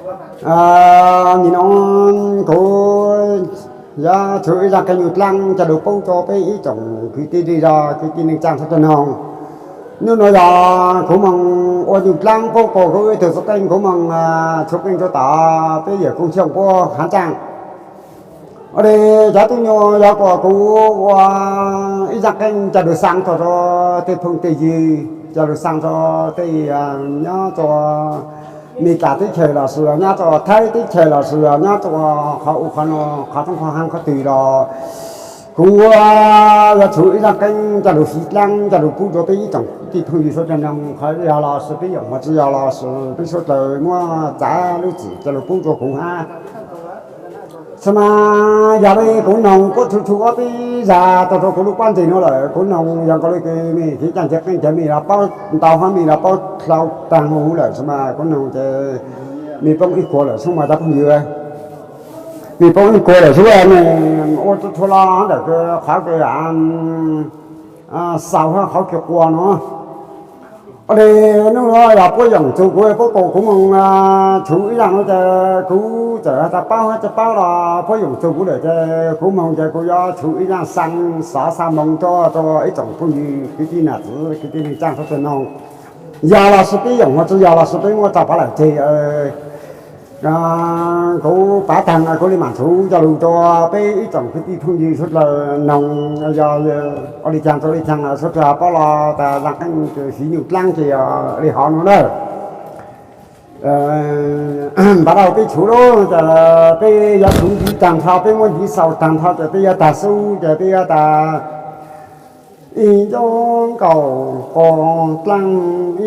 Nim no kuv yuav tshuv ib zaj qeej nyuj dlaab coj lug pub rua peb ib tsoom kwv tij zej zog kwv tij neej tsaa sawv daws noog. Nub nuav yog kuv moog ua nyuj dlaab pub rua kuv ib tug txwv qeej, kuv moog tshuv qeej rua tom peb yawm Koob Xyooj puab haav tsaaj. Ua le cov tub nyuas yuav kom kuv ua ib zaj qeej coj lug xaa rua tej phooj tej ywg, coj lug xaa rua tej nyob rua Meskas teb chaws lossis nyob rua Thaib teb chaws lossis nyob rua qhov u qhov nuav qhov roob qhov haav qhov twg los kuv yuav tshuv ib zaj qeej coj lug fiv dlaab coj lug pub rua peb ib tsoom kwv tij phooj ywg suav dlawg noog. Qhov yog lossis peb yaum hov tsi yog lossis peb suav dlawg muab txav lub txim coj lug pub rua kuv hab. Xwb mas yog le kuv noog puab tshuv tshuv ob peb zag tau rua kuv lub pob ntseg nuav lawm, kuv noog yog nkaus le kws mej kev caj kev qeej ces mej los paub ntau hab mej los paub dlhau taag huv lawm, xwb mas kuv noog ces mej poob ib kuag lawm xwb mas cov phooj ywg. Mej poob ib kuag lawm xwb, mej ua tshuaj los ntawm kws qhov kws xaus hab qhov kws quas nuav. Ua le nub nuav yog puab yoom txug kuv, puab kom kuv moog tshuv ib zaj nuav ces kuv txawm has tas paub hab tsi paub los puab yoom txug kuv lawm ces kuv moog ces kuv yuav tshuv ib zaj xaa xov xaa moov rua rua ib tsoom phooj ywg kwv tij nam txiv kwv tij neej tsaa sawv dlawg noog. Yog lossis peb yoom hov tsi yog lossis peb muab tso pov lawm tseg, kuv pav taag kuv le maam tshuv coj lug rua peb ib tsoom kwv tij phooj ywg suav dlawg noog. Yog ua le caag rua le caag suav dlawg paub los tas zaj qeej kws fiv nyuj dlaab ces yog le hov nuav na. Npav dau peb tshuv lub ces peb yuav tshuv ntiv taag nrho, peb muab ntiv xaus taag nrho ces peb yuav tag xub ces peb yuav tas ib nyob nkaus quas dlaaj,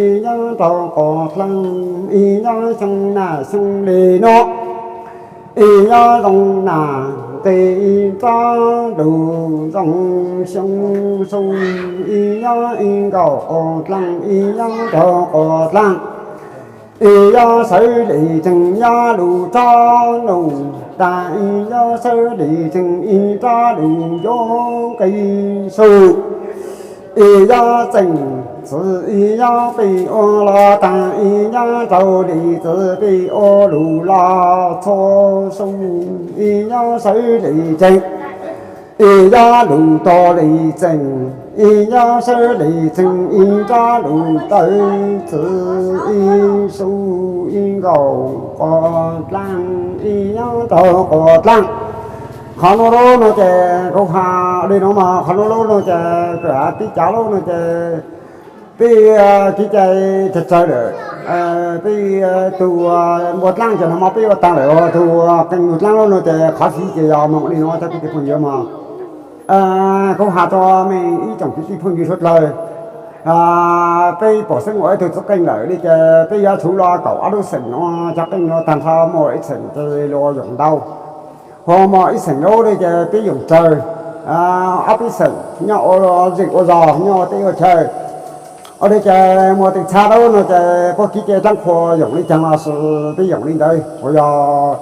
ib nyob rau quas dlaaj, ib nyob xyoo naj xyoo le nuav, ib nyob zoo naj nqe ib nrab lug zoo xyoo su, ib nyob ib nkaus quas dlaaj, ib nyob rau quas dlaaj, ib nyob sawv le tsees nyob lug rov nuj taag, ib nyob sawv le tsees ib nrab lug yuav nqe su, ib nyob txeem txwv ib nyob peb ua los taag, ib nyob rau le txwv peb ua lug los txhua su, ib nyob sawv le tsees, ib nyob lug tog le txeem, ib nyob sawv le tsees ib nrab lug tawv txwv ib su, ib nkaus quas dlaaj, ib nyob rau quas dlaaj. Qhov nuav lub nuav ces kuv has le nuav mas qhov nuav lub nuav ces kws tib cav lub nuav ces peb kev cai tsawg tsawg lawm. Peb tug npua dlaab ces nag hmo peb ua taag lawm, tug qee nyuag dlaab lub nuav ces qhov fiv ces yog moog li nuav cov kwv tij phooj ywg mog. Kuv has rua mej ib tsoom kwv tij phooj ywg suav dlawg, peb pom xeeb ua ib tug txwv qeej lawm li ces peb yuav tshuv los kaum ob lub xeem nuav, cov qeej nuav taag nrho muaj ib xeem ces luas yoom ntau, ho muaj ib xeem lub li ces peb yoom tsawg, ob peb xeem nyob ua zej ua zog nyob ua teb ua chaw. Ua li ces muaj tej txhab lub nuav ces puab kev cai dlaab qhua yoom li caag los peb yoom li ntawd, uas yog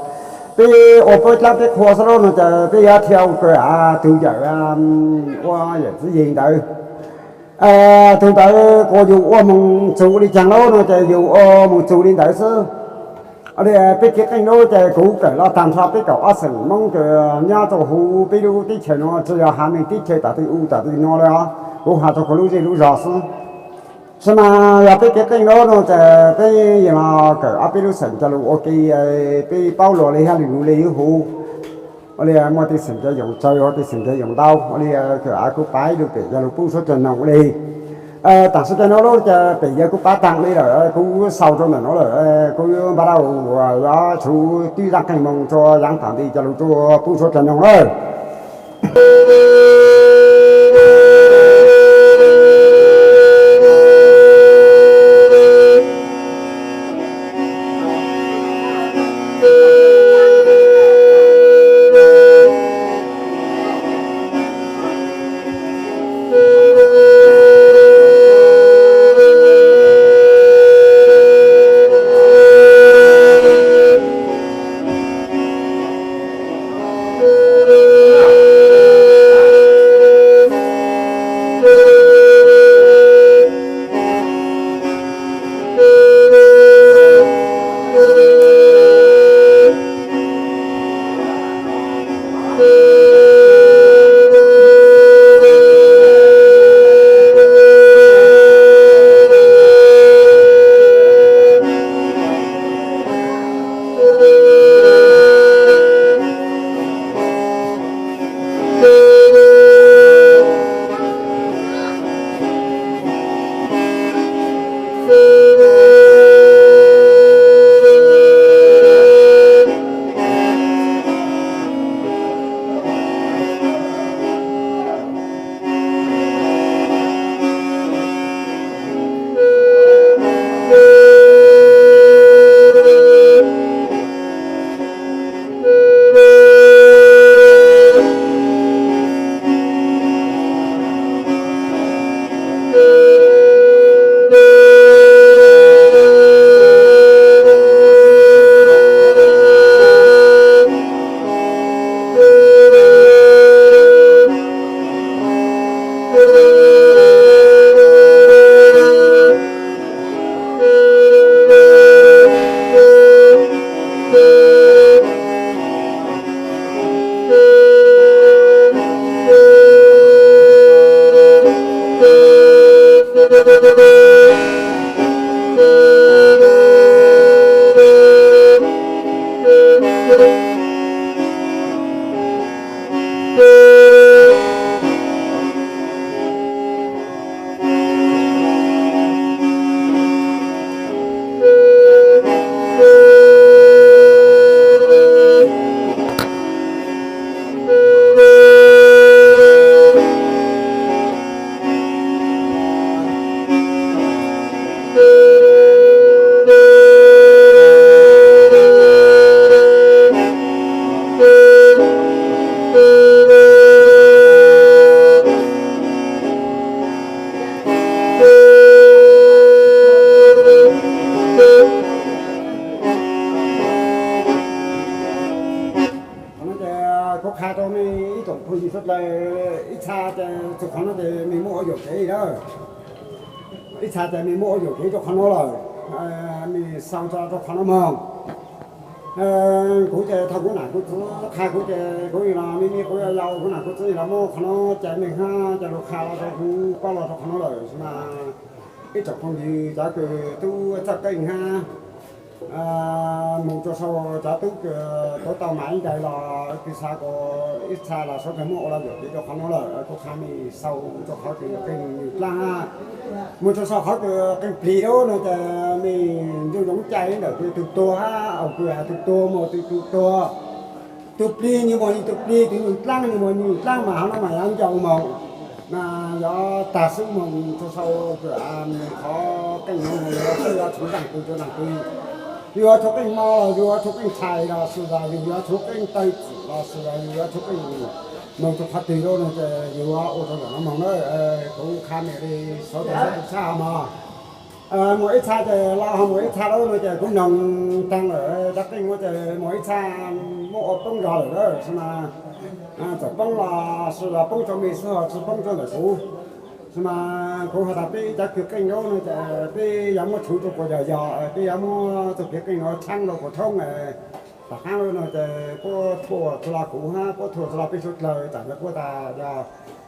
peb ua puab dlaab peb qhua xwb lub nuav ces peb yuav dhia ua kws tug yawm, ua yawm txiv yeg ntawd. Tug ntawd kuas yug ua moog txug li caag lub nuav ces yug ua moog txug li ntawd xwb. Ua li peb kev qeej lub ces kuv kawm los taag nrho peb kaum ob xeem Moob kws nyob rua huv peb lub teb chaws nuav, tsi yog has mej teb chaws tom twg u tom twg no li os, kuv has rua kuv lub zej lub zog xwb. Xwb mas yog peb kev qeej lub nuav ces peb yeej los kawm ob peb lub xeem coj lug ua ke, peb paub luas li hab lug lug li huv. Ua li muaj tej xeem ces yoom tsawg, tej xeem ces yoom ntau, ua li kawm kuv pav ib lub pem coj lug pub suav dlawg noog ua li. Taam sim no lub ces pem yog kuv pav taag li lawm, kuv xaus rua ntawm nuav lawm, kuv npaj dau yuav tshuv tib zaj qeej moog rua yaav thaam ntej coj lug rua pub suav dlawg noog lawm. Qha rau mej ib tsoom phooj ywg suav dlawg, ib txha ces txug qhov no ces mej muab ua yuam kev lawm. Ib txha ces mej muab ua yuam kev rau qhov no lawm, mej sau tso rau qhov no moog. Kuv ces thaum kuv nam kuv txiv qha kuv ces kuv los me me kuv yau yau, kuv nam kuv txiv los muab qhov no ces mej hab ces lug qha los rau kuv paub los rau qhov no lawm mas ib tsoom phooj ywg cov kws tub txawj qeej hab moog rua sau cov tub kws tuav tau mas ib ntais los kws xav kuas ib txha los suav dlawg muab ua los yuam kev rau qhov no lawm, kuv qha mej sau rua qhov kws qeej dlaab hab moog rua sau qhov kws qeej plig lawm no ces mej nco ntsoov cai ntawm kws tug tuag hab, kws has tug tuag mas tug tuag, tug plig nwg mas nwg tug plig, tug nyuas dlaab nwg mas nyuas dlaab mas hov no mas yuav ncaus moog, mas yuav tag xwb moog rua sau kws qhov qeej no mas yuav tshuav nraag plig rua nraag plig. Yug yuav tshuav qeej hmo los yug yuav tshuav qeej txhais los xwb los yug yuav tshuav qeej taw txim los xwb los yug yuav tshuav qeej moog rua qhov twg lawm no ces yug yuav ua rua ntawm no moog na. Kuv qha mej li suav dlawg sab tug tshab mog. Muaj ib txha ces los ho muaj ib txha lawm no ces kuv noog taag lawm cov qeej no ces muaj ib txha muab ua poob zog lawm lawm xwb mas txawm poob los xwb los poob rua mej xwb ho tsi poob rua ntawm kuv. Xwb mas kuv has tas peb cov kws qeej no no ces peb yuav muab tshuv rua kuas yog yog, peb yuav muab txuj kev qeej no tshaab rua kuas thoob. Tom qaab lawm no ces puab thuam txug los kuv hab puab thuam txug los peb suav dlawg, tam sim no puab tas yog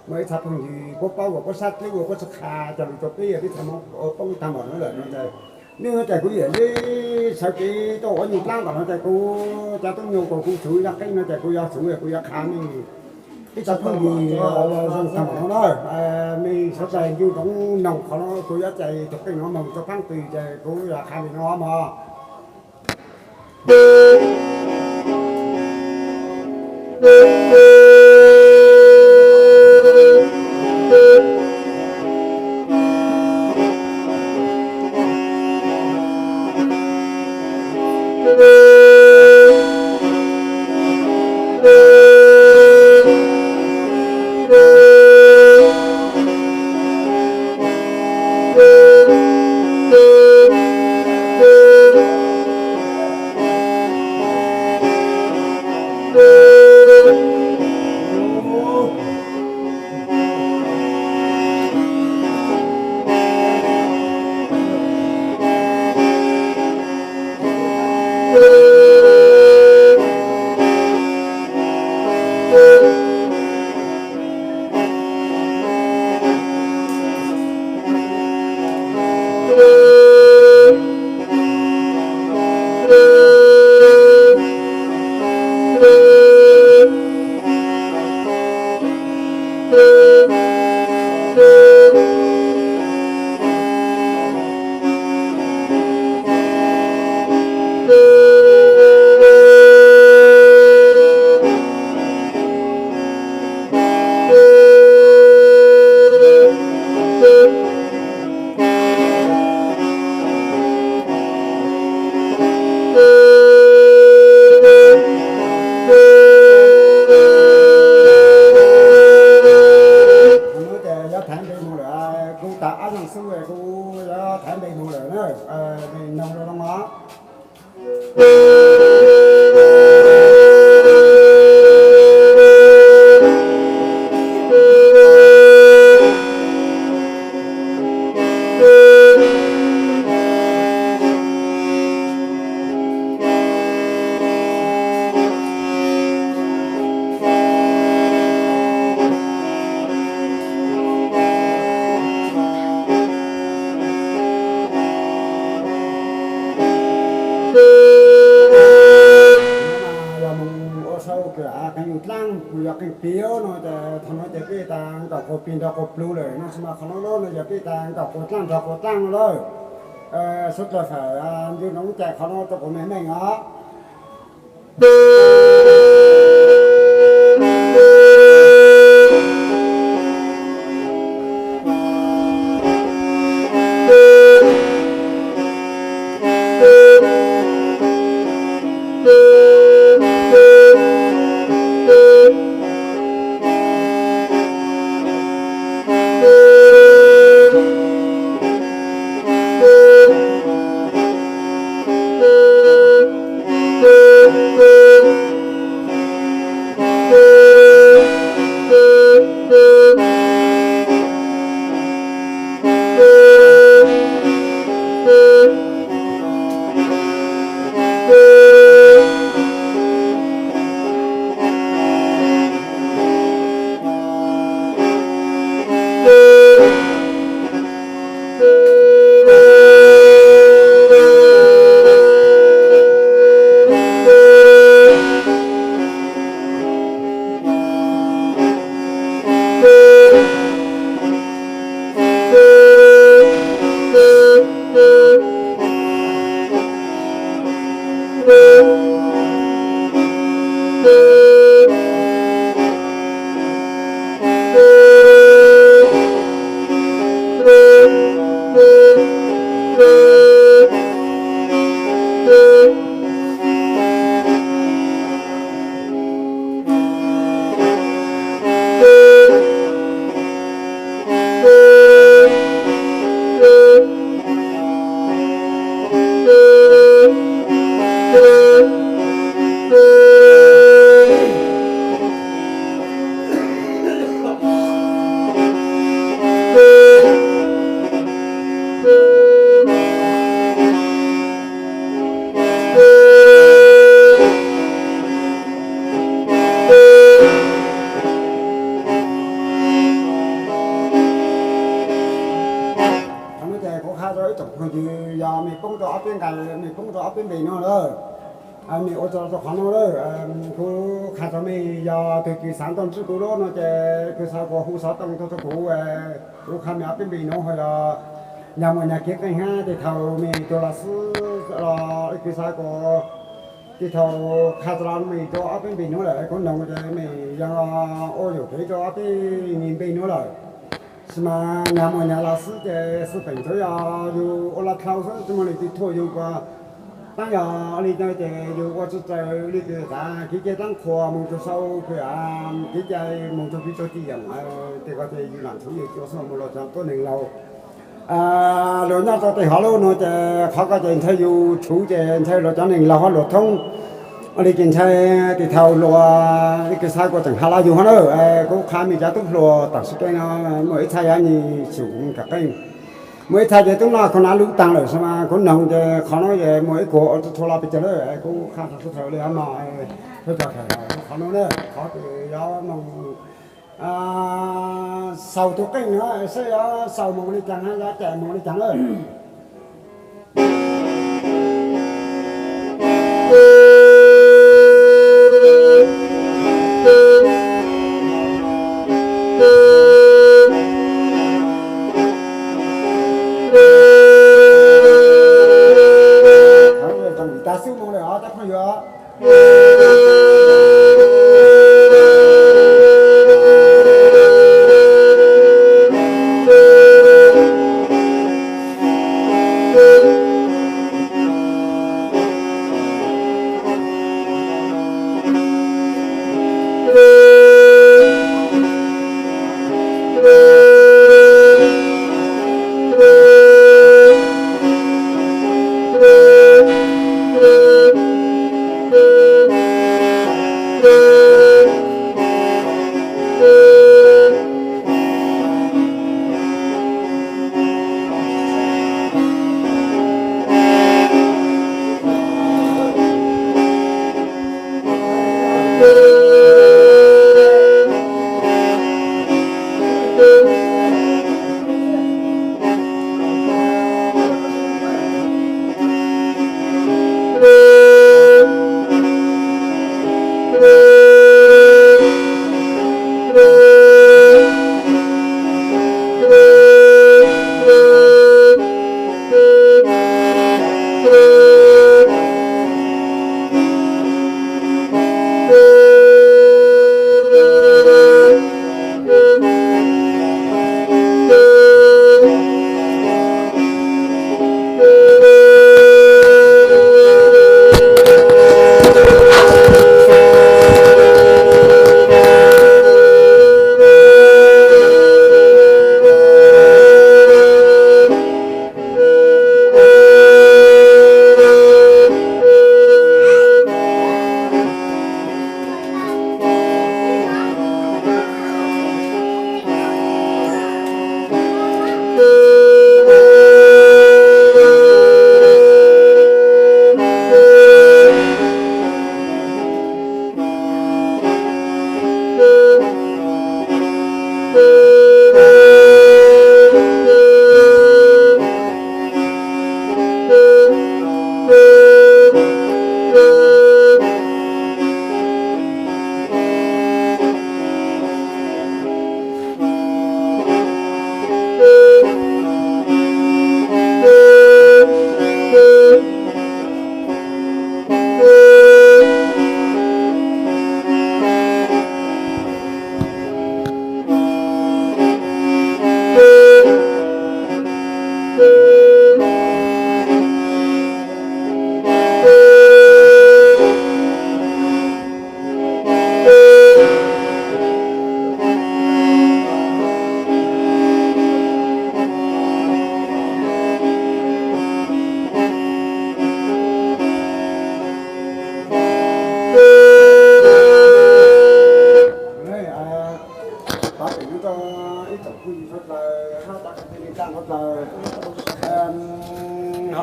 muaj ib txha phooj ywg puab paub uas puab sab dleb uas puab tsi qha coj lug rua peb, peb txhaj muab ua poob taag npaum no lawm no ces nej no ces kuv yam li sawv kev tuaj ua nyuas dlaab tom no ces kuv cov tub nyuas kuas kuv tshuv cov qeej no ces kuv yuav tshuv kuv yuav qha mej ib txha phooj ywg zoo taag npaum no na. Mej suav dlawg nco ntsoov noog qhov no, kuv yuav cais tug qeej no moog rua paab twg ces kuv yuav qha li no mog. Kuv tas ab leeg xwb kuv yuav thaiv npe moog lawm na, noog loo os. Yog moog ua sau kws qeej dlaab kuj yog qeej plig no ces thaum no ces peb tas nkaum quas plig nrug quas plug lawm no xwb mas qhov no no yog peb tas nkaum quas dlaab nrug quas dlaab no lawm. Suav dlawg fam ncu noov cais qhov no rua kuas meej meej os. Qhov no ces kuv qha rau ib tsoom phooj ywg yog mej poob rau ob peb nqai, mej poob rau ob peb npe no lawm, mej ua tso rau qhov no lawm. Kuv qha rau mej yog tug kws xav nrog ntsib kuv lub no ces kws xav kuas hu xov tooj tuaj rau kuv, kuv qha mej ob peb npe no ho yog nyag muaj nyag kev qeej hab tej thaum mej tuaj los xwb los kws xav kuas tej thaum qha rau mej rau ob peb npe no lawm kuv noog ces mej yog ua yuam kev rau ob peb npe no lawm. Tab sis mas nyag muaj nyag los xwb ces xwb peem tsuav yog yus ua los dlhau xwb tsis muaj leej twg thuam yus kuas tab yog li no ces yus ua tsis tau li kws tas kev cai dlaab qhuas moog rua sau kws kev cai moog rua pib rua tim yam tej ko ces yus lam tshuv yus cua xwb mus los cov tuab neeg laug. Luag nyob rau tej hov lub no ces qhov ko ces ntshai yus tshuv ces ntshai luag cov neeg laug hab luag thoob. Ua li ces ntshai tej thaum luag ib kws xav kuas tseem has los yus hov na. Kuv qha mej cov tub hluas tam sim keeb no muaj ib txha yog nyias xyum kawm qeej, muaj ib txha ces tub noj khaus hnav lub taag lawm tab sis mas kuv noog ces qhov no ces muaj ib kuas ua tsis tshua los pes tsawg lawm. Kuv qha txhua thaum li hov no, qhov no na qhov kws yog moog xaus tug qeej no saib yog xaus moog li caag hab yog cais moog li caag na. Tag xub moog lawm os cov phooj ywg.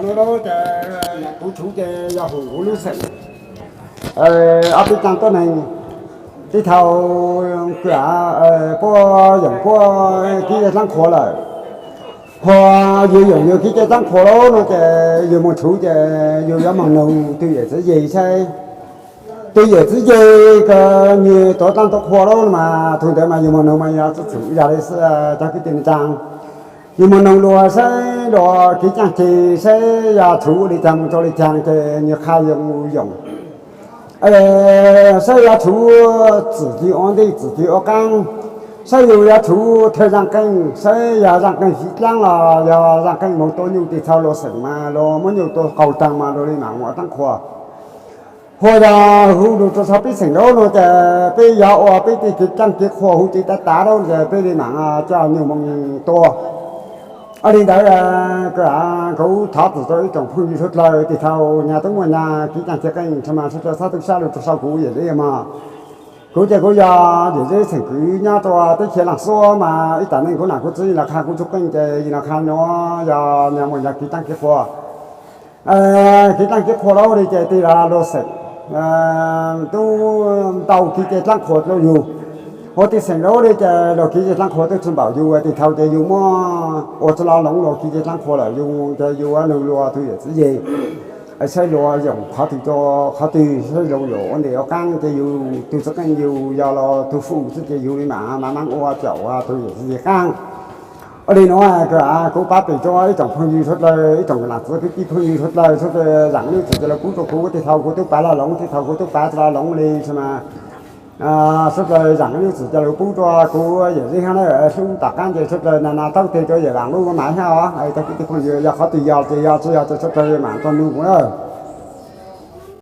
Ces kuv tshuv ces yog hum kuv lub xeem ob peb txheeb tuab neeg, tej thaum kuv puab yoom puab kib ceg dlaab qhua lawm, ho yug yoom yug kib ceg dlaab qhua lawm no ces yug moog tshuv ces yug yuav moog nug tug yawm txiv yeg saib, tug yawm txiv yeg kws nwg tuav dlaab tuav qhua lawm mas tug ntawd mas yug moog nug mas yog txhum yog le cov kwv tij neej tsaa, yug moog nug luas saib luas kev caaj ceg saib yog tshuv ua le caag moog rua le caag ces nwg qha yug yoom saib yog tshuv txim ci ua ntej txim ci ua qaab, saib yug yuav tshuv thawj zaaj qeej saib yog zaaj qeej fiv dlaab los yog zaaj qeej moog tua nyuj tej txhua lug xeem mas lug muab nyuj tua qaug taag mas lug le maam ua dlaab qhua. Hua yog huv lug rua txhua peb xeem lawm no ces peb yuav ua peb tej kev dlaab kev qhua huv tsev tav tav lawm ces peb le maam coj nyuj moog tua. Ua le ntawd, kuv thov txim rua ib tsoom phooj ywg suav dlawg tej thaum nyag tub muaj nyag kev caaj ceg qeej tha mas suav dlawg txhob tu sab lug rua sau kuv yawm zeb mas. Kuv ces kuv yog yawm zeb xeem kwv nyob rua teb chaws Laaj Xuab mas ib taam neej kuv nam kuv txiv yog los qha kuv txuj qeej ces yog los qha nuav yog nyag muaj nyag kev dlaab kev qhua. Kev dlaab kev qhua lawm le ces tej lug lug xeem tub ntau kev ceg dlaab qhua rua yug, huv tej xeem lawm le ces lug kev ceg dlaab qhua tub tsi npaum yug tej thaum ces yug muab ua tsi lug loov lug kev ceg dlaab qhua lawm yug ces yug nug luas tug yawm txiv yeg saib luas yoom qhov twg rua qhov twg, saib luas yoom ua ntej ua qaab ces yug tug txuj qeej yug yog los tug fum xwb ces yug le maam maam ua caum tug yawm txiv yeg qaab. Ua le nuav kuv pab pem rua ib tsoom phooj ywg suav dlawg ib tsoom nam txiv kwv tij phooj ywg suav dlawg suav dlawg zaam lub txim ca lug pub rua kuv tej thaum kuv tub pav lug loov tej thaum kuv tub pav tsi lug loov le tha mas suav dlawg zaam lub txim ca lug pub rua kuv yawm zeb hab na. Hlub tom qaab ces suav dlawg na na taub teg rua yawm vaam lub maam hab os cov kwv tij phooj ywg, yog qhov twg yog ces yog tsi yog ces suav dlawg maam rua nug kuv na.